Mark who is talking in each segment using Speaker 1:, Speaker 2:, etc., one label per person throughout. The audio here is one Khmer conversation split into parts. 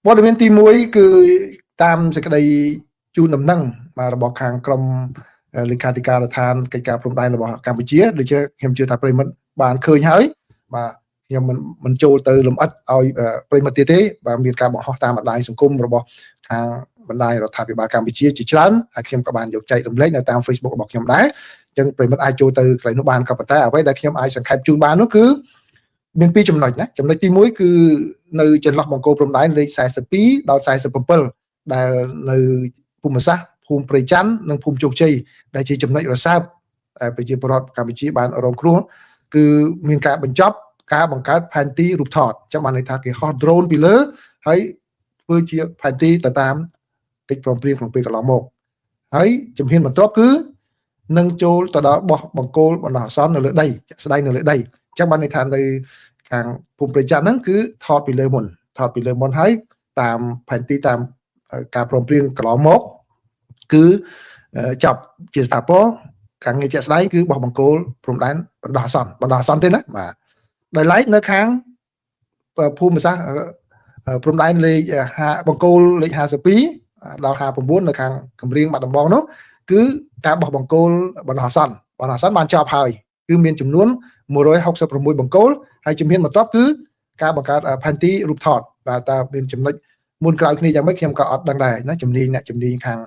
Speaker 1: ព័ត៌មានទី1គឺតាមសេចក្តីជូនដំណឹងបាទរបស់ខាងក្រមលេខាធិការដ្ឋានកិច្ចការព្រំដែនរបស់កម្ពុជាដូចជាខ្ញុំជឿថាប្រិមិត្តបានឃើញហើយបាទខ្ញុំមិនចូលទៅលម្អិតឲ្យប្រិមិត្តទៀតទេបាទមានការបង្ហោះតាមបណ្ដាញសង្គមរបស់ខាងបណ្ដាញរដ្ឋាភិបាលកម្ពុជាជាច្រើនហើយខ្ញុំក៏បានយកចែករំលែកនៅតាម Facebook របស់ខ្ញុំដែរអញ្ចឹងប្រិមិត្តអាចចូលទៅកន្លែងនោះបានក៏ប៉ុន្តែអ្វីដែលខ្ញុំអាចសង្ខេបជូនបាននោះគឺមានពីរចំណុចណាចំណុចទី1គឺនៅចន្លោះបង្គោលព្រំដែនលេខ42ដល់47ដែលនៅភូមិសាស្ត្រភូមិព្រៃច័ន្ទនិងភូមិជោគជ័យដែលជាចំណុចរសើបដែលប្រជាពលរដ្ឋកម្ពុជាបានរងគ្រោះគឺមានការបញ្ចប់ការបង្កើតផែនទីរូបថតអញ្ចឹងបានន័យថាគេហោះ drone ពីលើហើយធ្វើជាផែនទីទៅតាមកិច្ចព្រមព្រៀងក្នុងពេលកន្លងមកហើយជំហានបន្ទាប់គឺនឹងចូលទៅដល់បោះបង្គោលបណ្ដោះអាសន្ននៅលើដីជាក់ស្ដែងនៅលើដីអញ្ចឹងបានន័យថានៅខាងភូមិព្រៃច័ន្ទហ្នឹងគឺថតពីលើមុនថតពីលើមុនហើយតាមផែនទីតាមការព្រមព្រៀងកន្លងមកគឺចាប់ជាស្ថាពរការងារជាក់ស្ដែងគឺបោះបង្គោលព្រំដែនបណ្ដោះអាសន្នបណ្ដោះអាសន្នទេណាបាទដោយឡែកនៅខាងភូមិសាស្ត្រព្រំដែនលេខ5បង្គោលលេខ52ដល់59នៅខាងកំរៀងបាត់ដំបងនោះគឺការបោះបង្គោលបណ្ដោះអាសន្នបណ្ដោះអាសន្នបានចប់ហើយគឺមានចំនួន166បង្គោលហើយជំហានបន្ទាប់គឺការបង្កើតផែនទីរូបថតបាទតើមានចំណុចមុនក្រោយគ្នាយ៉ាងម៉េចខ្ញុំក៏អត់ដឹងដែរណាជំនាញអ្នកជំនាញខាង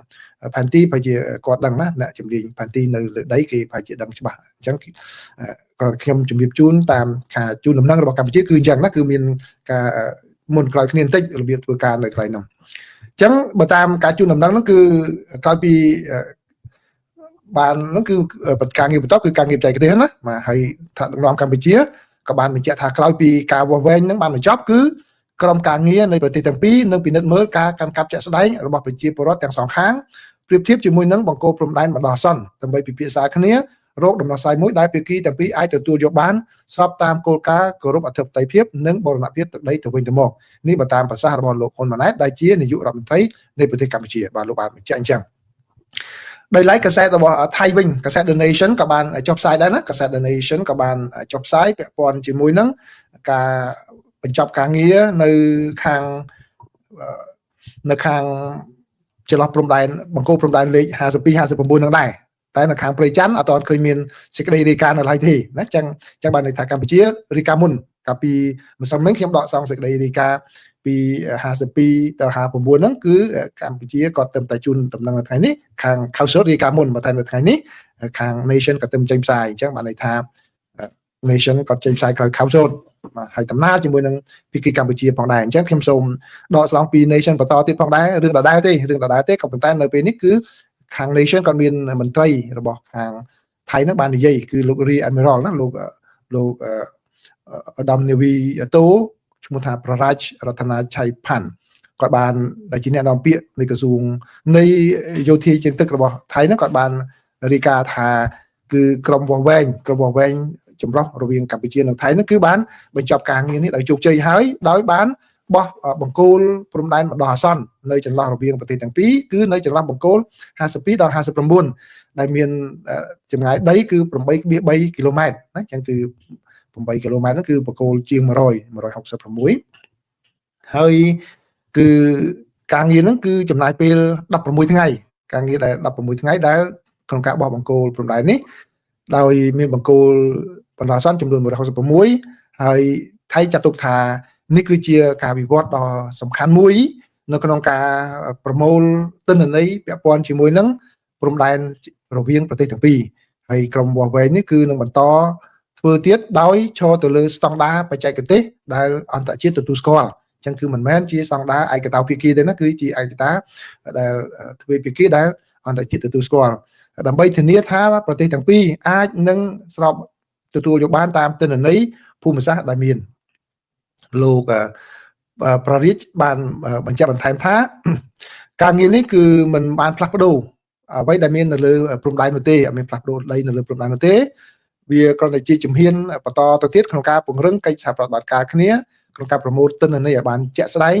Speaker 1: ផែនទីប្រហែលជាគាត់ដឹងណាអ្នកជំនាញផែនទីនៅលើដីគេប្រហែលជាដឹងច្បាស់អញ្ចឹងក៏ខ្ញុំជម្រាបជូនតាមការជូនដំណឹងរបស់កម្ពុជាគឺអញ្ចឹងណាគឺមានការមុនក្រោយគ្នាបន្តិចរបៀបធ្វើការនៅកន្លែងនោះអញ្ចឹងបើតាមការជូនដំណឹងហ្នឹងគឺក្រោយពីបានហ្នឹងគឺការងារបន្ទាប់គឺការងារបច្ចេកទេសណាបាទហើយថ្នាក់ដឹកនាំកម្ពុជាក៏បានបញ្ជាក់ថាក្រោយពីការវាស់វែងហ្នឹងបានបញ្ចប់គឺក្រុមការងារនៃប្រទេសទាំងពីរនឹងពិនិត្យមើលការកាន់កាប់ជាក់ស្ដែងរបស់ប្រជាពលរដ្ឋទាំងសងខាងប្រៀបធៀបជាមួយនឹងបង្គោលព្រំដែនបណ្ដោះអាសន្នដើម្បីពិភាក្សាគ្នារកដំណោះស្រាយមួយដែលភាគីទាំងពីរអាចទទួលយកបានស្របតាមគោលការណ៍គោរពអធិបតេយ្យភាពនិងបូរណភាពទឹកដីទៅវិញទៅមកនេះបើតាមប្រសាសន៍របស់លោកហ៊ុនម៉ាណែតដែលជានាយករដ្ឋមន្ត្រីនៃប្រទេសកម្ពុជាបាទលោកបានបញ្ជាក់អញ្ចឹងដោយឡែកកាសែតរបស់ថៃវិញកាសែត The Nation ក៏បានចុះផ្សាយដែរណាកាសែត The Nation ក៏បានចុះផ្សាយពាក់ព័ន្ធជាមួយនឹងការបញ្ចប់ការងារនៅខាងចន្លោះព្រំដែនបង្គោលព្រំដែនលេខ52 59នឹងដែរតែនៅខាងព្រៃច័ន្ទអត់ទាន់ឃើញមានសេចក្តីរាយការណ៍នៅឡើយទេណាចឹងចឹងបានន័យថាកម្ពុជារាយការណ៍មុនកាលពីម្សិលមិញខ្ញុំដកសងសេចក្តីរាយការណ៍ពី52ដល់59ហ្នឹងគឺកម្ពុជាក៏ទៅតែជូនដំណឹងនៅថ្ងៃនេះខាង Council រាយការណ៍មុនបើតែនៅថ្ងៃនេះខាង Nation ក៏ទៅចេញផ្សាយអញ្ចឹងបានន័យថា Nation ក៏ចេញផ្សាយក្រោយ Council បាទហើយដំណើរជាមួយនឹងភាគីកម្ពុជាផងដែរអញ្ចឹងខ្ញុំសូមដកស្រង់ពី Nation បន្តទៀតផងដែររឿងដដែលទេរឿងដដែលទេក៏ប៉ុន្តែនៅពេលនេះគឺខាង Nation ក៏មានមន្ត្រីរបស់ខាងថៃហ្នឹងបាននិយាយគឺលោក Rear Admiral ណាលោកលោកឧត្តមនាវីតូឈ្មោះថាប្ររាជរតនាឆៃផាន់គាត់បានដែលជាអ្នកនាំពាក្យនៃក្រសួងនៃយោធាជើងទឹករបស់ថៃហ្នឹងគាត់បានរាយការណ៍ថាគឺក្រុមវាស់វែងក្រុមវាស់វែងចម្រុះរវាងកម្ពុជានិងថៃហ្នឹងគឺបានបញ្ចប់ការងារនេះដោយជោគជ័យហើយដោយបានបោះបង្គោលព្រំដែនបណ្ដោះអាសន្ននៅចន្លោះរវាងប្រទេសទាំងពីរគឺនៅចន្លោះបង្គោល52ដល់59ដែលមានចម្ងាយដីគឺ8.3គីឡូម៉ែត្រណាអញ្ចឹងគឺ8គីឡូម៉ែត្រហ្នឹងគឺបង្គោលជាង100 166ហើយគឺការងារហ្នឹងគឺចំណាយពេល16ថ្ងៃការងារដែល16ថ្ងៃដែលក្នុងការបោះបង្គោលព្រំដែននេះដោយមានបង្គោលបណ្ដោះអាសន្នចំនួន166ហើយថៃចាត់ទុកថានេះគឺជាការវិវត្តដ៏សំខាន់មួយនៅក្នុងការប្រមូលទិន្នន័យពាក់ព័ន្ធជាមួយនឹងព្រំដែនរវាងប្រទេសទាំងពីរហើយក្រុមវាស់វែងនេះគឺនឹងបន្តធ្វើទៀតដោយឈរទៅលើស្តង់ដារបច្ចេកទេសដែលអន្តរជាតិទទួលស្គាល់អញ្ចឹងគឺមិនមែនជាស្តង់ដាឯកតោភាគីទេណាគឺជាឯកតាដែលទ្វេភាគីដែលអន្តរជាតិទទួលស្គាល់ដើម្បីធានាថាប្រទេសទាំងពីរអាចនឹងស្របទទួលយកបានតាមទិន្នន័យភូមិសាស្ត្រដែលមានលោកប្ររាជបានបញ្ជាក់បន្ថែមថាការងារនេះគឺមិនបានផ្លាស់ប្ដូរអ្វីដែលមាននៅលើព្រំដែននោះទេអត់មានផ្លាស់ប្ដូរដីនៅលើព្រំដែននោះទេវាគ្រាន់តែជាជំហានបន្តទៅទៀតក្នុងការពង្រឹងកិច្ចសហប្រតិបត្តិការគ្នាក្នុងការប្រមូលទិន្នន័យឲ្យបានជាក់ស្ដែង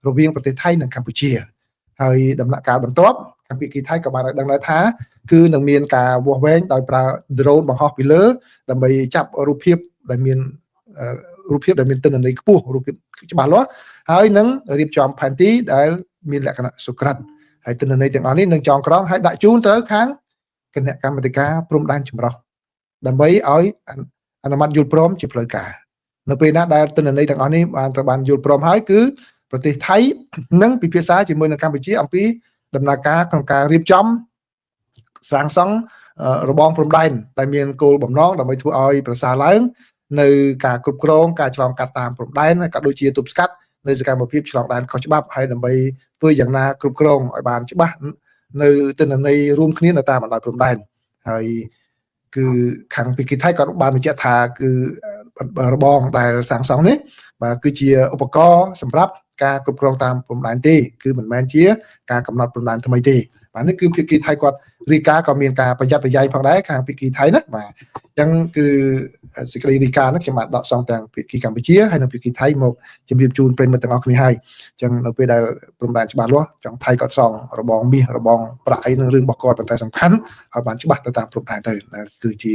Speaker 1: រវាងប្រទេសថៃនិងកម្ពុជាហើយដំណាក់កាលបន្ទាប់ខាងភាគីថៃក៏បានឲ្យដឹងដែរថាគឺនឹងមានការវាស់វែងដោយប្រើ drone បង្ហោះពីលើដើម្បីចាប់រូបភាពដែលមាន រូបភាពដែលមានទិន្នន័យខ្ពស់រូបភាពច្បាស់លាស់ហើយនឹងរៀបចំផែនទីដែលមានលក្ខណៈសុក្រិតហើយទិន្នន័យទាំងអស់នេះនឹងចងក្រងហើយដាក់ជូនទៅខាងគណៈកម្មាធិការព្រំដែនចម្រុះដើម្បីឲ្យអនុម័តយល់ព្រមជាផ្លូវការនៅពេលណាដែលទិន្នន័យទាំងអស់នេះបានត្រូវបានយល់ព្រមហើយគឺប្រទេសថៃនឹងពិភាក្សាជាមួយនឹងកម្ពុជាអំពីដំណើរការក្នុងការរៀបចំសាងសង់របងព្រំដែនដែលមានគោលបំណងដើម្បីធ្វើឲ្យប្រសើរឡើងនៅការគ្រប់គ្រងការឆ្លងកាត់តាមព្រំដែនក៏ដូចជាទប់ស្កាត់នៅសកម្មភាពឆ្លងដែនខុសច្បាប់ហើយដើម្បីធ្វើយ៉ាងណាគ្រប់គ្រងឲ្យបានច្បាស់នៅទិន្នន័យរួមគ្នានៅតាមបណ្ដោយព្រំដែនហើយគឺខាងភាគីថៃក៏បានបញ្ជាក់ថាគឺរបងដែលសាងសង់នេះបាទគឺជាឧបករណ៍សម្រាប់ការគ្រប់គ្រងតាមព្រំដែនទេគឺមិនមែនជាការកំណត់ព្រំដែនថ្មីទេបាទនេះគឺភាគីថៃគាត់រាយការណ៍ក៏មានការប្រយ័ត្នប្រយែងផងដែរខាងភាគីថៃណាបាទអញ្ចឹងគឺសេចក្តីរាយការណ៍នេះខ្ញុំបានដកសងទាំងភាគីកម្ពុជាហើយនិងភាគីថៃមកជម្រាបជូនប្រិយមិត្តទាំងអស់គ្នាហើយអញ្ចឹងនៅពេលដែលព្រំដែនច្បាស់លាស់ចង់ថៃគាត់សងរបងមាសរបងប្រាក់អីនឹងរឿងរបស់គាត់ប៉ុន្តែសំខាន់ឲ្យបានច្បាស់ទៅតាមព្រំដែនទៅគឺជា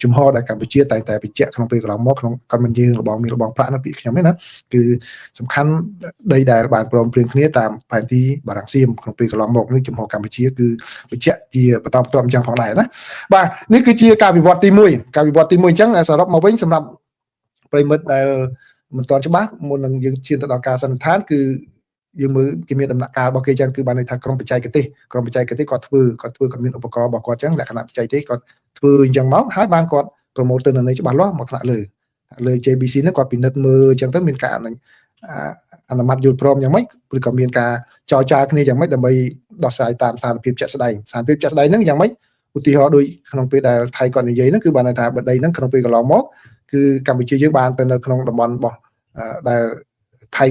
Speaker 1: ជំហរដែលកម្ពុជាតែងតែបញ្ជាក់ក្នុងពេលកន្លងមកក្នុងគាត់មិននិយាយរបងមាសរបងប្រាក់នៅពាក្យខ្ញុំទេណាគឺសំខាន់ដីដែលបានព្រមព្រៀងគ្នាតាមផែនទីបារាំងសៀមក្នុងពេលកន្លងមកនេះជំហរកម្ពុជាគឺបញ្ជាក់ជាបន្តបន្ទាប់អញ្ចឹងផងដែរណាបាទនេះគឺជាការវិវត្តទី1ការវិវត្តទី1អញ្ចឹងសរុបមកវិញសម្រាប់ប្រិមិត្តដែលមិនទាន់ច្បាស់មុននឹងយើងឈានទៅដល់ការសន្និដ្ឋានគឺយើងមើលគេមានដំណាក់កាលរបស់គេចឹងគឺបានន័យថាក្រុមបច្ចេកទេសក្រុមបច្ចេកទេសគាត់ធ្វើគាត់ធ្វើគាត់មានឧបករណ៍របស់គាត់ចឹងលក្ខណៈបច្ចេកទេសគាត់ធ្វើអញ្ចឹងមកហើយបានគាត់ប្រមូលទិន្នន័យច្បាស់លាស់មកថ្នាក់លើលើ JBC ហ្នឹងគាត់ពិនិត្យមើលអញ្ចឹងទៅមានការអនុម័តយល់ព្រមយ៉ាងម៉េចឬក៏មានការចរចាគ្នាយ៉ាងម៉េចដើម្បីដោះស្រាយតាមស្ថានភាពជាក់ស្ដែងស្ថានភាពជាក់ស្ដែងហ្នឹងយ៉ាងម៉េចឧទាហរណ៍ដូចក្នុងពេលដែលថៃគាត់និយាយហ្នឹងគឺបានន័យថាបដីហ្នឹងក្នុងពេលកន្លងមកគឺកម្ពុជាយើងបានទៅនៅក្នុងតំបន់របស់ដែលថៃ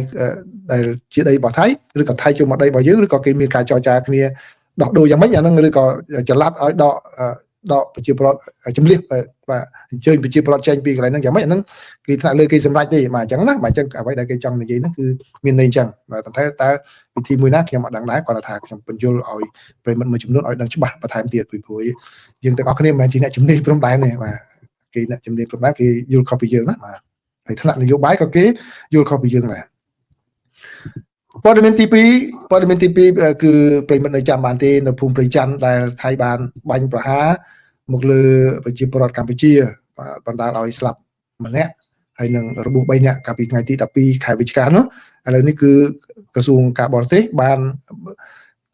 Speaker 1: ដែលជាដីរបស់ថៃឬក៏ថៃចូលមកដីរបស់យើងឬក៏គេមានការចរចាគ្នាដោះដូរយ៉ាងម៉េចអាហ្នឹងឬក៏ចល័តឲ្យដកដកប្រជាពលរដ្ឋជំលះបាទអញ្ជើញប្រជាពលរដ្ឋចេញពីកន្លែងហ្នឹងយ៉ាងម៉េចអាហ្នឹងគេថ្នាក់លើគេសម្រេចទេបាទអញ្ចឹងណាបាទអញ្ចឹងអ្វីដែលគេចង់និយាយហ្នឹងគឺមានន័យអញ្ចឹងបាទតែតើវិធីមួយណាខ្ញុំអត់ដឹងដែរគាត់ថាខ្ញុំបញ្យល់ឲ្យប្រិមិត្តមួយចំនួនឲ្យដឹងច្បាស់បន្ថែមទៀតពីព្រោះយើងទាំងអស់គ្នាមិនមែនជាអ្នកជំនាញព្រំដែនទេបាទគេអ្នកជំនាញព្រំដែនគេយល់ខុសពីយើងណាបាទហើយថ្នាក់នយោបាយក៏គេយល់ខុសពីយើងដែរព័ត៌មានទី2ព័ត៌មានទី2គឺប្រិមិត្តនៅចាំបានទេនៅភូមិព្រៃច័ន្ទដែលថៃបានបាញ់ប្រហារមកលើប្រជាពលរដ្ឋកម្ពុជាបណ្ដាលឲ្យស្លាប់ម្នាក់ហើយនឹងរបួស3នាក់កាលពីថ្ងៃទី12ខែវិច្ឆិកានោះឥឡូវនេះគឺក្រសួងការបរទេសបាន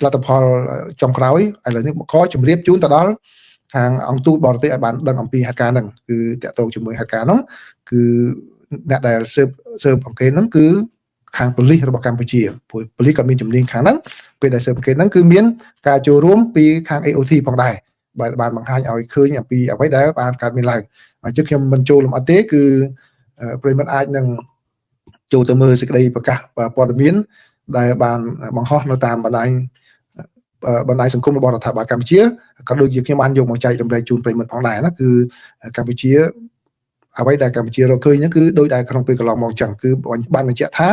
Speaker 1: លទ្ធផលចុងក្រោយឥឡូវនេះក៏ជម្រាបជូនទៅដល់ខាងអង្គទូតបរទេសឲ្យបានដឹងអំពីហេតុការណ៍ហ្នឹងគឺតាក់ទងជាមួយហេតុការណ៍ហ្នឹងគឺអ្នកដែលស៊ើបស៊ើបអង្កេតហ្នឹងគឺខាងប៉ូលីសរបស់កម្ពុជាព្រោះប៉ូលីសក៏មានជំនាញខាងហ្នឹងពេលដែលស៊ើបអង្កេតហ្នឹងគឺមានការចូលរួមពីខាង AOT ផងដែរបាទបានបង្ហាញឲ្យឃើញអំពីអ្វីដែលបានកើតមានឡើងអញ្ចឹងខ្ញុំមិនចូលលម្អិតទេគឺប្រិមិត្តអាចនឹងចូលទៅមើលសេចក្តីប្រកាសព័ត៌មានដែលបានបង្ហោះនៅតាមបណ្ដាញបណ្ដាញសង្គមរបស់រដ្ឋាភិបាលកម្ពុជាក៏ដូចជាខ្ញុំបានយកមកចែករំលែកជូនប្រិមិត្តផងដែរណាគឺកម្ពុជាអ្វីដែលកម្ពុជារកឃើញហ្នឹងគឺដោយដែលក្នុងពេលកន្លងមកអញ្ចឹងគឺបានបញ្ជាក់ថា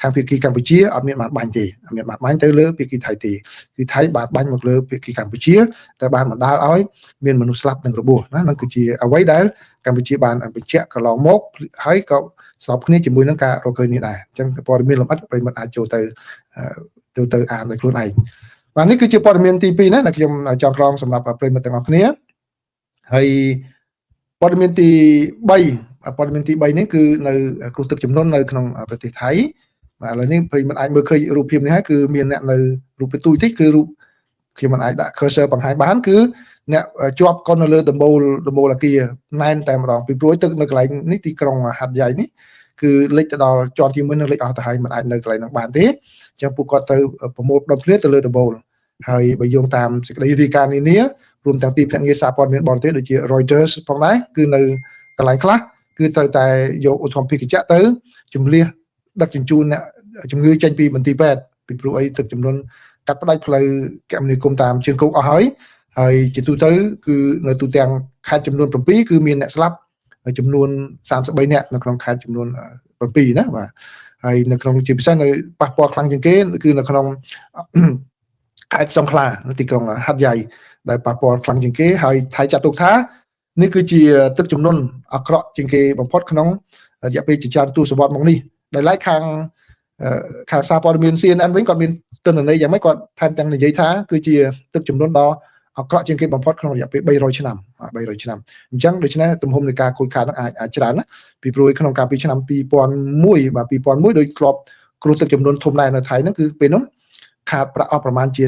Speaker 1: ខាងភាគីកម្ពុជាអត់មានបានបាញ់ទេអត់មានបានបាញ់ទៅលើភាគីថៃទេគឺថៃបានបាញ់មកលើភាគីកម្ពុជាតែបានបណ្ដាលឲ្យមានមនុស្សស្លាប់និងរបួសណាហ្នឹងគឺជាអ្វីដែលកម្ពុជាបានបញ្ជាក់កន្លងមកហើយក៏ស្របគ្នាជាមួយនឹងការរកឃើញនេះដែរអញ្ចឹងព័ត៌មានលម្អិតប្រិមិត្តអាចចូលទៅទៅទៅអានដោយខ្លួនឯងបាទនេះគឺជាព័ត៌មានទី2ណាដែលខ្ញុំចង់ក្រងសម្រាប់ប្រិមិត្តទាំងអស់គ្នាហើយព័ត៌មានទី3ព័ត៌មានទី3នេះគឺនៅគ្រោះទឹកជំនន់នៅក្នុងប្រទេសថៃបាទឥឡូវនេះប្រិមិត្តអាចមើលឃើញរូបភាពនេះហើយគឺមានអ្នកនៅរូបភាពទូចតិចគឺរូបខ្ញុំមិនអាចដាក់ cursor បង្ហាញបានគឺអ្នកជាប់កុននៅលើដំបូលដំបូលអាគារណែនតែម្ដងពីព្រោះទឹកនៅកន្លែងនេះទីក្រុងហាត់យ៉ៃនេះគឺលិចទៅដល់ជាន់ទី1នឹងលិចអស់ទៅហើយមិនអាចនៅកន្លែងហ្នឹងបានទេអញ្ចឹងពួកគាត់ទៅប្រមូលផ្ដុំគ្នាទៅលើដំបូលហើយបើយោងតាមសេចក្តីរាយការណ៍នានារួមទាំងទីភ្នាក់ងារសារព័ត៌មានបរទេសដូចជា Reuters ផងដែរគឺនៅកន្លែងខ្លះគឺត្រូវតែយកឧទ្ធម្ភាគចក្រទៅជំលះដឹកជញ្ជូនអ្នកជំងឺចេញពីមន្ទីរពេទ្យពីព្រោះអីទឹកចំនួនកាត់ផ្ដាច់ផ្លូវគមនាគមន៍តាមជើងគោកអស់ហើយហើយជាទូទៅគឺនៅទូទាំងខេត្តចំនួន7គឺមានអ្នកស្លាប់ចំនួន33នាក់នៅក្នុងខេត្តចំនួន7ណាបាទហើយនៅក្នុងជាពិសេសនៅប៉ះពាល់ខ្លាំងជាងគេគឺនៅក្នុងខេត្តសង្ខ្លានៅទីក្រុងហាត់យ៉ៃដែលប៉ះពាល់ខ្លាំងជាងគេហើយថៃចាត់ទុកថា នេះគឺជាទឹកជំនន់អាក្រក់ជាងគេបំផុតក្នុងរយៈពេលជាច្រើនទសវត្សរ៍មកនេះដោយឡែកខាងខាងសារព័ត៌មាន CNN វិញគាត់មានទិន្នន័យយ៉ាងម៉េចគាត់ថែមទាំងនិយាយថាគឺជាទឹកជំនន់ដ៏អាក្រក់ជាងគេបំផុតក្នុងរយៈពេល300ឆ្នាំ300ឆ្នាំអញ្ចឹងដូច្នេះទំហំនៃការខូចខាតនឹងអាចអាចច្រើនណាពីព្រោះក្នុងកាលពីឆ្នាំ2001បាទ2001ដោយធ្លាប់គ្រោះទឹកចំនួនធំដែរនៅថៃហ្នឹងគឺពេលនោះខាតប្រាក់អស់ប្រមាណជា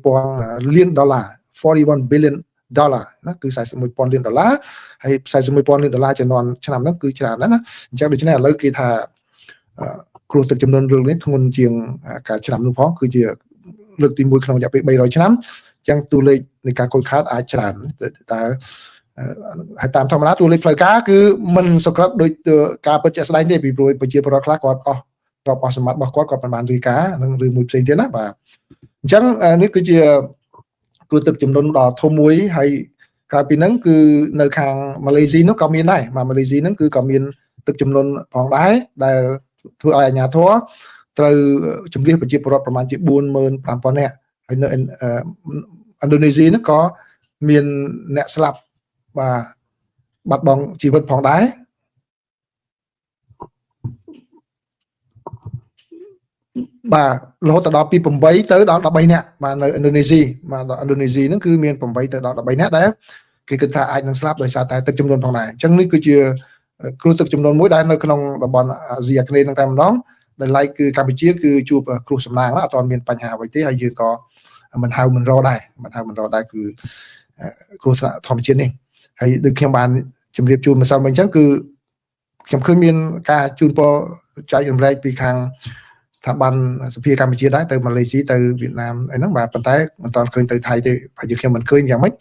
Speaker 1: 41,000លានដុល្លារ41 billion ដុល្លារណាគឺ41,000លានដុល្លារហើយ41,000លានដុល្លារចំនួនឆ្នាំហ្នឹងគឺច្រើនណាស់ណាអញ្ចឹងដូច្នេះឥឡូវគេថាគ្រោះទឹកចំនួនរឿងនេះធ្ងន់ជាងការឆ្នាំនោះផងគឺជាលើកទី1ក្នុងរយៈពេល300ឆ្នាំអញ្ចឹងតួលេខនៃការខូចខាតអាចច្រើនតើហើយតាមធម្មតាតួលេខផ្លូវការគឺមិនសុក្រិតដោយការពិតជាក់ស្ដែងទេពីព្រោះប្រជាពលរដ្ឋខ្លះគាត់អស់ទ្រព្យអស់សម្បត្តិរបស់គាត់គាត់មិនបានរាយការណ៍នឹងឬមួយផ្សេងទៀតណាបាទអញ្ចឹងនេះគឺជាគ្រោះទឹកចំនួនដ៏ធំមួយហើយក្រៅពីហ្នឹងគឺនៅខាងម៉ាឡេស៊ីនោះក៏មានដែរបាទម៉ាឡេស៊ីហ្នឹងគឺក៏មានទឹកចំនួនផងដែរដែលធ្វើឲ្យអាជ្ញាធរត្រូវជំនះប្រជាពលរដ្ឋប្រមាណជា45,000នាក់ហើយនៅឥណ្ឌូនេស៊ីហ្នឹងក៏មានអ្នកស្លាប់បាទបាត់បង់ជីវិតផងដែរបាទរហូតដល់ពី8ទៅដល់13នាក់បាទនៅឥណ្ឌូនេស៊ីបាទដល់ឥណ្ឌូនេស៊ីហ្នឹងគឺមាន8ទៅដល់13នាក់ដែលគេគិតថាអាចនឹងស្លាប់ដោយសារតែទឹកចំនួនផងដែរអញ្ចឹងនេះគឺជាគ្រោះទឹកចំនួនមួយដែលនៅក្នុងតំបន់អាស៊ីអាគ្នេយ៍ហ្នឹងតែម្ដងដែលឡែកគឺកម្ពុជាគឺជួបគ្រោះសំណាងអត់ទាន់មានបញ្ហាអ្វីទេហើយយើងក៏មិនហៅមិនរកដែរមិនហៅមិនរកដែរគឺគ្រោះថ្នាក់ធម្មជាតិនេះហើយដូចខ្ញុំបានជម្រាបជូនម្សិលមិញអញ្ចឹងគឺខ្ញុំឃើញមានការជូនពរចែករំលែកពីខាងស្ថាប័នសភាកម្ពុជាដែរទៅម៉ាឡេស៊ីទៅវៀតណាមអីហ្នឹងបាទប៉ុន្តែមិនទាន់ឃើញទៅថៃទេប្រហែលជាខ្ញុំមិនឃើញយ៉ាងម៉េច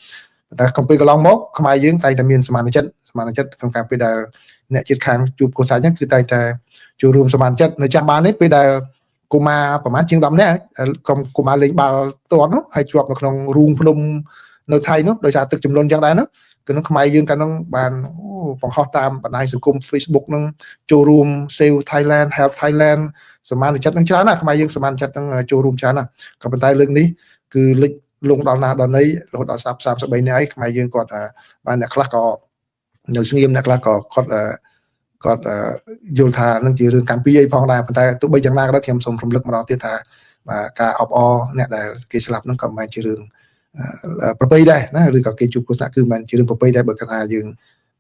Speaker 1: ប៉ុន្តែក្នុងពេលកន្លងមកខ្មែរយើងតែងតែមានសមានចិត្តសមានចិត្តក្នុងការពេលដែលអ្នកជាតិខាងជួបគ្រោះថ្នាក់អញ្ចឹងគឺតែងតែចូលរួមសមានចិត្តនៅចាំបាននេះពេលដែលកុមារប្រហែលជាង10នាក់ក្រុមកុមារលេងបាល់ទាត់នោះហើយជាប់នៅក្នុងរូងភ្នំនៅថៃនោះដោយសារទឹកជំនន់អញ្ចឹងដែរនោះគឺនឹងខ្មែរយើងកាលនោះបានបង្ហោះតាមបណ្ដាញសង្គម Facebook នឹងចូលរួម Save Thailand Help Thailand សមានចិត្តនឹងច្រើនណាស់ខ្មែរយើងសមានចិត្តនឹងចូលរួមច្រើនណាស់ក៏ប៉ុន្តែលើកនេះគឺលិចលងដល់ណាដល់ណីរហូតដល់33នាក់ហើយខ្មែរយើងគាត់បានអ្នកខ្លះក៏នៅស្ងៀមអ្នកខ្លះក៏គាត់គាត់យល់ថានឹងជារឿងកម្ពុជាអីផងដែរប៉ុន្តែទោះបីយ៉ាងណាក៏ដោយខ្ញុំសូមរំលឹកម្ដងទៀតថាបាទការអបអរអ្នកដែលគេស្លាប់ហ្នឹងក៏មិនមែនជារឿងប្រពៃដែរណាឬក៏គេជួបគ្រោះថ្នាក់គឺមិនមែនជារឿងប្រពៃដែរបើគាត់ថាយើង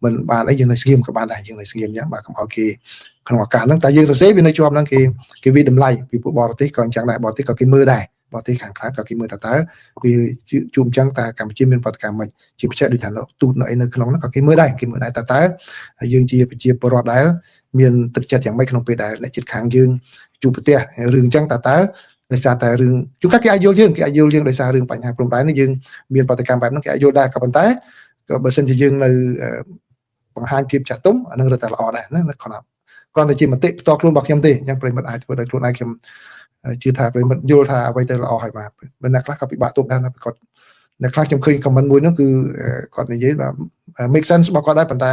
Speaker 1: មិនបានអីយើងនៅស្ងៀមក៏បានដែរយើងនៅស្ងៀមអញ្ចឹងបាទកុំឲ្យគេក្នុងឱកាសហ្នឹងតែយើងសរសេរវានៅជាប់ហ្នឹងគេគេវាតម្លៃពីពួកបរទេសក៏អញ្ចឹងដែរបរទេសក៏គេមើលដែរបរទេសខាងក្រៅក៏គេមើលថាតើវាជួបអញ្ចឹងតើកម្ពុជាមានប្រតិកម្មមិនជាពិសេសដូចថាទូតនៅអីនៅក្នុងហ្នឹងក៏គេមើលដែរគេមើលដែរតើតើយើងជាប្រជាពលរដ្ឋដែលមានទឹកចិត្តយ៉ាងម៉េចក្នុងពេលដែលអ្នកជិតខាងយើងជួបប្រទះរឿងអញ្ចឹងតើតើដោយសារតែរឿងជួនកាលគេអាចយល់យើងគេអាចយល់យើងដោយសាររឿងបញ្ហាព្រំដែននេះយើងមានប្រតិកម្មបែបហ្នឹងគេអាចយល់ដែរក៏ប៉ុន្តែក៏បើសិនជាយើងនៅបង្ហាញភាពចាស់ទុំអានឹងរឹតតែល្អដែរណាគ្រាន់តែជាមតិផ្ទាល់ខ្លួនរបស់ខ្ញុំទេអញ្ចឹងប្រិមិត្តអាចធ្វើដោយខ្លួនឯងខ្ញុំជឿថាប្រិមិត្តយល់ថាអ្វីទៅល្អហើយបាទមិនអ្នកខ្លះក៏ពិបាកទប់ដែរណាគាត់អ្នកខ្លះខ្ញុំឃើញ comment មួយនោះគឺគាត់និយាយបាទ make sense របស់គាត់ដែរប៉ុន្តែ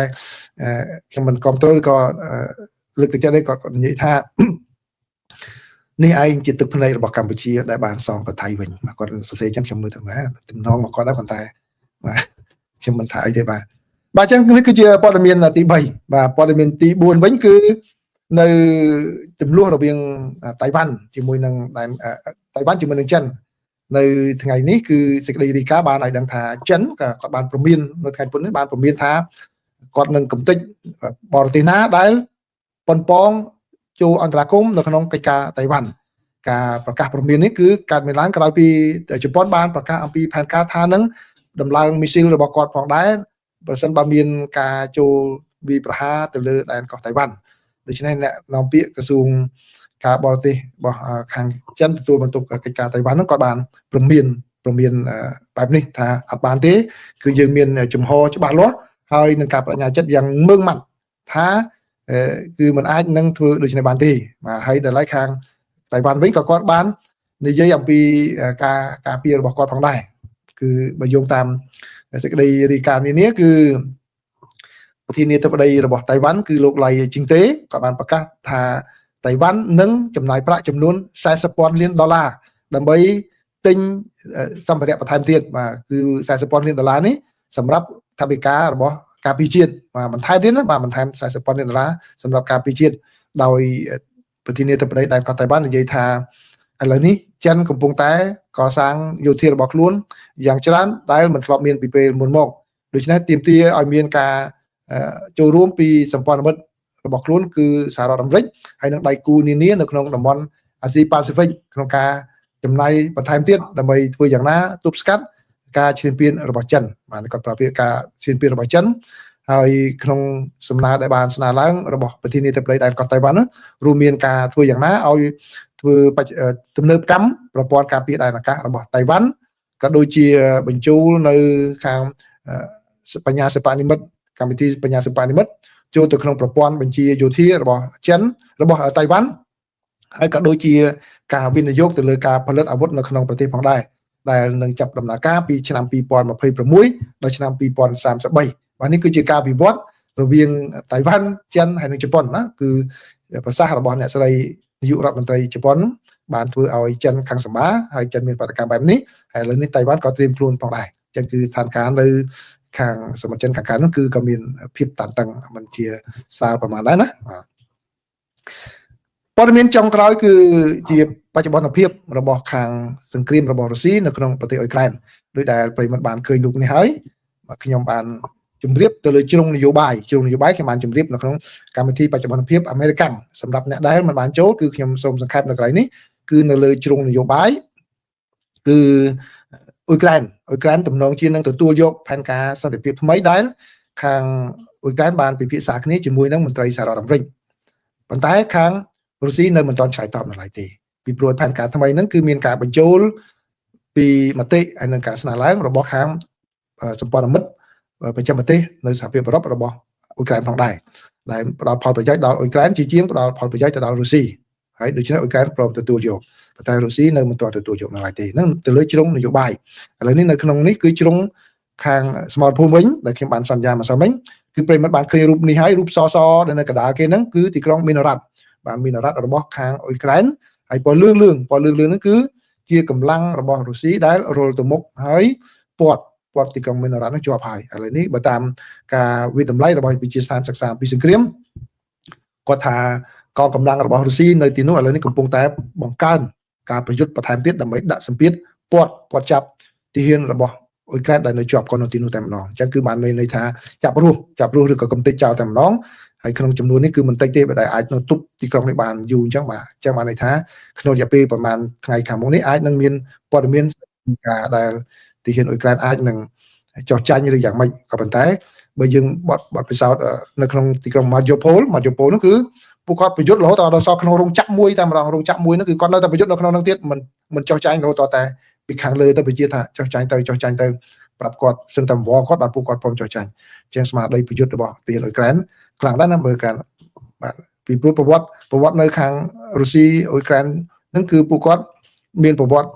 Speaker 1: ខ្ញុំមិនគ្រប់គ្រងឬក៏លើកទឹកចិត្តទេគាត់និយាយថានេះឯងជាទឹកភ្នែករបស់កម្ពុជាដែលបានសងទៅថៃវិញបាទគាត់សរសេរអញ្ចឹងខ្ញុំមើលទៅបាទទំនងមកគាត់ដែរប៉ុន្តែបាទខ្ញុំមិនថាអីទេបាទបាទអញ្ចឹងនេះគឺជាព័ត៌មានទី3បាទព័ត៌មានទី4វិញគឺនៅចំនួនរវាងតៃវ៉ាន់ជាមួយនឹងដែនតៃវ៉ាន់ជាមួយនឹងចិននៅថ្ងៃនេះគឺសេចក្តីរាយការណ៍បានឲ្យដឹងថាចិនក៏គាត់បានព្រមាននៅថ្ងៃពុធនេះបានព្រមានថាគាត់នឹងកំទេចបរទេសណាដែលប៉ុនប៉ងចូលអន្តរាគមន៍នៅក្នុងកិច្ចការតៃវ៉ាន់ការប្រកាសព្រមាននេះគឺកើតមានឡើងក្រោយពីជប៉ុនបានប្រកាសអំពីផែនការថានឹងដំឡើងមីស៊ីលរបស់គាត់ផងដែរប្រសិនបើមានការចូលវាយប្រហារទៅលើដែនកោះតៃវ៉ាន់ដូច្នេះអ្នកនាំពាក្យក្រសួងការបរទេសរបស់ខាងចិនទទួលបន្ទុកកិច្ចការតៃវ៉ាន់ហ្នឹងគាត់បានព្រមានបែបនេះថាអត់បានទេគឺយើងមានជំហរច្បាស់លាស់ហើយនឹងការបដិញ្ញាចិត្តយ៉ាងម៉ឺងម៉ាត់ថាគឺมันអាចនឹងធ្វើដូច្នេះបានទេបាទហើយដល់ឡែកខាងតៃវ៉ាន់វិញក៏គាត់បាននិយាយអំពីការការពាររបស់គាត់ផងដែរគឺបើយោងតាមសេចក្តីរាយការណ៍នានាគឺប្រធានាធិបតីរបស់តៃវ៉ាន់គឺលោកឡៃជីងតេក៏បានប្រកាសថាតៃវ៉ាន់នឹងចំណាយប្រាក់ចំនួន40,000លានដុល្លារដើម្បីទិញសម្ភារៈបន្ថែមទៀតបាទគឺ40,000លានដុល្លារនេះសម្រាប់ ថវិការបស់ការពារជាតិបាទបន្ថែមទៀតណាបាទបន្ថែម40ពាន់លានដុល្លារសម្រាប់ការពារជាតិដោយប្រធានាធិបតីដែនកោះតៃវ៉ាន់និយាយថាឥឡូវនេះចិនកំពុងតែកសាងយោធារបស់ខ្លួនយ៉ាងច្រើនដែលមិនធ្លាប់មានពីពេលមុនមកដូច្នេះទាមទារឲ្យមានការចូលរួមពីសម្ព័ន្ធមិត្តរបស់ខ្លួនគឺសហរដ្ឋអាមេរិកហើយនិងដៃគូនានានៅក្នុងតំបន់អាស៊ីប៉ាស៊ីហ្វិកក្នុងការចំណាយបន្ថែមទៀតដើម្បីធ្វើយ៉ាងណាទប់ស្កាត់ការឈ្លានពានរបស់ចិនបាទគាត់ប្រាប់ពីការឈ្លានពានរបស់ចិនហើយក្នុងសំណើដែលបានស្នើឡើងរបស់ប្រធានាធិបតីដែនកោះតៃវ៉ាន់រួមមានការធ្វើយ៉ាងណាឲ្យធ្វើទំនើបកម្មប្រព័ន្ធការពារដែនអាកាសរបស់តៃវ៉ាន់ក៏ដូចជាបញ្ចូលនៅខាងបញ្ញាសិប្បនិម្មិតកម្មវិធីបញ្ញាសិប្បនិម្មិតចូលទៅក្នុងប្រព័ន្ធបញ្ជាយោធារបស់ចិនរបស់តៃវ៉ាន់ហើយក៏ដូចជាការវិនិយោគទៅលើការផលិតអាវុធនៅក្នុងប្រទេសផងដែរដែលនឹងចាប់ដំណើរការពីឆ្នាំ2026ដល់ឆ្នាំ2033បាទនេះគឺជាការវិវត្តរវាងតៃវ៉ាន់ចិនហើយនិងជប៉ុនណាគឺប្រសាសន៍របស់អ្នកស្រីនាយករដ្ឋមន្ត្រីជប៉ុនបានធ្វើឲ្យចិនខាងសម្បាហើយចិនមានប្រតិកម្មបែបនេះហើយឥឡូវនេះតៃវ៉ាន់ក៏ត្រៀមខ្លួនផងដែរអញ្ចឹងគឺស្ថានភាពនៅខាងសមុទ្រចិនខាងកើតនោះគឺក៏មានភាពតានតឹងមិនជាស្រាលប្រហែលដែរណាបាទព័ត៌មានចុងក្រោយគឺជាបច្ចុប្បន្នភាពរបស់ខាងសង្គ្រាមរបស់រុស្ស៊ីនៅក្នុងប្រទេសអ៊ុយក្រែនដោយដែលប្រិយមិត្តបានឃើញរូបនេះហើយបាទខ្ញុំបានជម្រាបទៅលើជ្រុងនយោបាយជ្រុងនយោបាយខ្ញុំបានជម្រាបនៅក្នុងកម្មវិធីបច្ចុប្បន្នភាពអាមេរិកសម្រាប់អ្នកដែលមិនបានចូលគឺខ្ញុំសូមសង្ខេបនៅកន្លែងនេះគឺនៅលើជ្រុងនយោបាយគឺអ៊ុយក្រែនទំនងជានឹងទទួលយកផែនការសន្តិភាពថ្មីដែលខាងអ៊ុយក្រែនបានពិភាក្សាគ្នាជាមួយនឹងមន្ត្រីសហរដ្ឋអាមេរិកប៉ុន្តែខាងរុស្ស៊ីនៅមិនទាន់ឆ្លើយតបនៅឡើយទេពីព្រោះផែនការថ្មីហ្នឹងគឺមានការបញ្ចូលពីមតិហើយនឹងការស្នើឡើងរបស់ខាងសម្ព័ន្ធមិត្តប្រចាំប្រទេសនៅសហភាពអឺរ៉ុបរបស់អ៊ុយក្រែនផងដែរដែលផ្ដល់ផលប្រយោជន៍ដល់អ៊ុយក្រែនជាជាងផ្ដល់ផលប្រយោជន៍ទៅដល់រុស្ស៊ីហើយដូច្នេះអ៊ុយក្រែនព្រមទទួលយកប៉ុន្តែរុស្ស៊ីនៅមិនទាន់ទទួលយកនៅឡើយទេហ្នឹងទៅលើជ្រុងនយោបាយឥឡូវនេះនៅក្នុងនេះគឺជ្រុងខាងសមរភូមិវិញដែលខ្ញុំបានសន្យាមកសិនវិញគឺប្រិយមិត្តបានឃើញរូបនេះហើយរូបសសដែលនៅកណ្ដាលគេហ្នឹងគឺទីក្រុងមីនរ៉ាត់បាទមីនរ៉ាត់របស់ខាងអ៊ុយក្រែនហើយពណ៌លឿងលឿងពណ៌លឿងលឿងហ្នឹងគឺជាកម្លាំងរបស់រុស្ស៊ីដែលរុលទៅមុខហើយពាត់ទីក្រុងមីនរ៉ាត់ហ្នឹងជាប់ហើយឥឡូវនេះបើតាមការវិតម្លៃរបស់វិទ្យាស្ថានសិក្សាពីសង្គ្រាមគាត់ថាកងកម្លាំងរបស់រុស្ស៊ីនៅទីនោះឥឡូវនេះកំពុងតែបង្កើនការប្រយុទ្ធបន្ថែមទៀតដើម្បីដាក់សម្ពាធពាត់ចាប់ទាហានរបស់អ៊ុយក្រែនដែលនៅជាប់គាត់នៅទីនោះតែម្ដងអញ្ចឹងគឺបានមានន័យថាចាប់រស់ឬក៏កំទេចចោលតែម្ដងហើយក្នុងចំនួននេះគឺមិនតិចទេដែលអាចនៅទប់ទីក្រុងនេះបានយូរអញ្ចឹងបាទអញ្ចឹងបានន័យថាក្នុងរយៈពេលប្រហែលថ្ងៃខាងមុខនេះអាចនឹងមានព័ត៌មានការដែលទាហានអ៊ុយក្រែនអាចនឹងចោះចាញ់ឬយ៉ាងម៉េចក៏ប៉ុន្តែបើយើងបត់ពិសោធន៍នៅក្នុងទីក្រុងម៉ាយ៉ូប៉ូលនោះគឺពួកគាត់ប្រយុទ្ធរហូតដល់សល់ក្នុងរោងចក្រមួយតែម្ដងរោងចក្រមួយនោះគឺគាត់នៅតែប្រយុទ្ធនៅក្នុងនោះទៀតមិនចោះចាញ់រហូតដល់តែពីខាងលើទៅបញ្ជាថាចោះចាញ់ទៅចោះចាញ់ទៅប្រាប់គាត់សឹងតែវល់គាត់បាទពួកគាត់ព្រមចោះចាញ់ជាងស្មារតីប្រយុទ្ធរបស់ទាហានអ៊ុយក្រែនខ្លាំងដែរណាបើការបាទពីព្រោះប្រវត្តិនៅខាងរុស្ស៊ីអ៊ុយក្រែនហ្នឹងគឺពួកគាត់មានប្រវត្តិ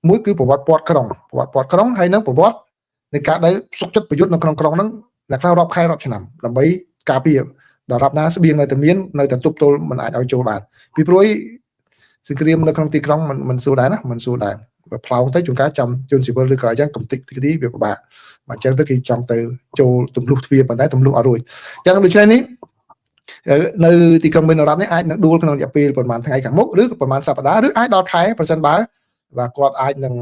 Speaker 1: មួយគឺប្រវត្តិពាត់ក្រុងប្រវត្តិពាត់ក្រុងហើយនឹងប្រវត្តិនៃការដែលសុកចិត្តប្រយុទ្ធនៅក្នុងក្រុងហ្នឹងអ្នកខ្លះរាប់ខែរាប់ឆ្នាំដើម្បីការពារដល់រាប់ណាស្បៀងនៅតែមាននៅតែទប់ទល់មិនអាចឲ្យចូលបានពីព្រោះសង្គ្រាមនៅក្នុងទីក្រុងមិនស្រួលដែរណាមិនស្រួលដែរបើផ្លោងទៅជួនកាលចាំជនស៊ីវិលឬក៏អញ្ចឹងកំតិចទីវាពិបាកបាទអញ្ចឹងទៅគេចង់ទៅចូលទម្លុះទ្វារប៉ុន្តែទម្លុះអត់រួចអញ្ចឹងដូច្នេះនេះនៅទីក្រុងមីនរ៉ាត់នេះអាចនឹងដួលក្នុងរយៈពេលប្រហែលថ្ងៃខាងមុខឬក៏ប្រហែលសប្តាហ៍ឬអាចដល់ខែប្រសិនបើបាទគាត់អាចនឹង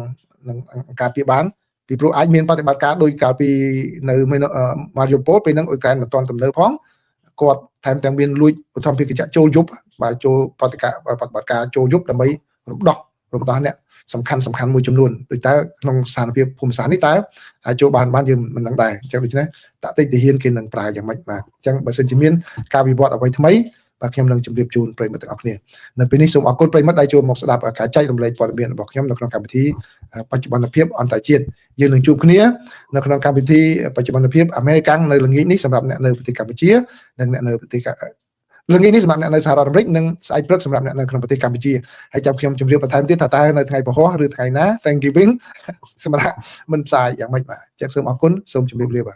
Speaker 1: ការពារបានពីព្រោះអាចមានប្រតិបត្តិការដោយកាលពីនៅម៉ារីយ៉ូប៉ូលពេលហ្នឹងអ៊ុយក្រែនមិនទាន់ទំនើបផងគាត់ថែមទាំងមានលួចឧទ្ធម្ភាគចក្រចូលយប់បាទចូលប្រតិបត្តិការចូលយប់ដើម្បីរំដោះអ្នកសំខាន់មួយចំនួនដូចតើក្នុងស្ថានភាពភូមិសាស្ត្រនេះតើអាចចូលបានយើងមិនដឹងដែរអញ្ចឹងដូច្នេះតាក់ទិចទាហានគេនឹងប្រើយ៉ាងម៉េចបាទអញ្ចឹងបើសិនជាមានការវិវត្តអ្វីថ្មីបាទខ្ញុំនឹងជម្រាបជូនប្រិយមិត្តទាំងអស់គ្នានៅពេលនេះសូមអរគុណប្រិយមិត្តដែលចូលមកស្ដាប់ការចែករំលែកព័ត៌មានរបស់ខ្ញុំនៅក្នុងកម្មវិធីបច្ចុប្បន្នភាពអន្តរជាតិយើងនឹងជួបគ្នានៅក្នុងកម្មវិធីបច្ចុប្បន្នភាពអាមេរិកនៅល្ងាចនេះសម្រាប់អ្នកនៅប្រទេសកម្ពុជានិងអ្នកនៅប្រទេសល្ងាចនេះសម្រាប់អ្នកនៅសហរដ្ឋអាមេរិកនិងស្អែកព្រឹកសម្រាប់អ្នកនៅក្នុងប្រទេសកម្ពុជាហើយចាំខ្ញុំជម្រាបបន្ថែមទៀតថាតើនៅថ្ងៃពហុឬថ្ងៃណា Thanksgiving សម្រាប់មិនផ្សាយយ៉ាងម៉េចបាទចឹងសូមអរគុណសូមជម្រាបលាបាទ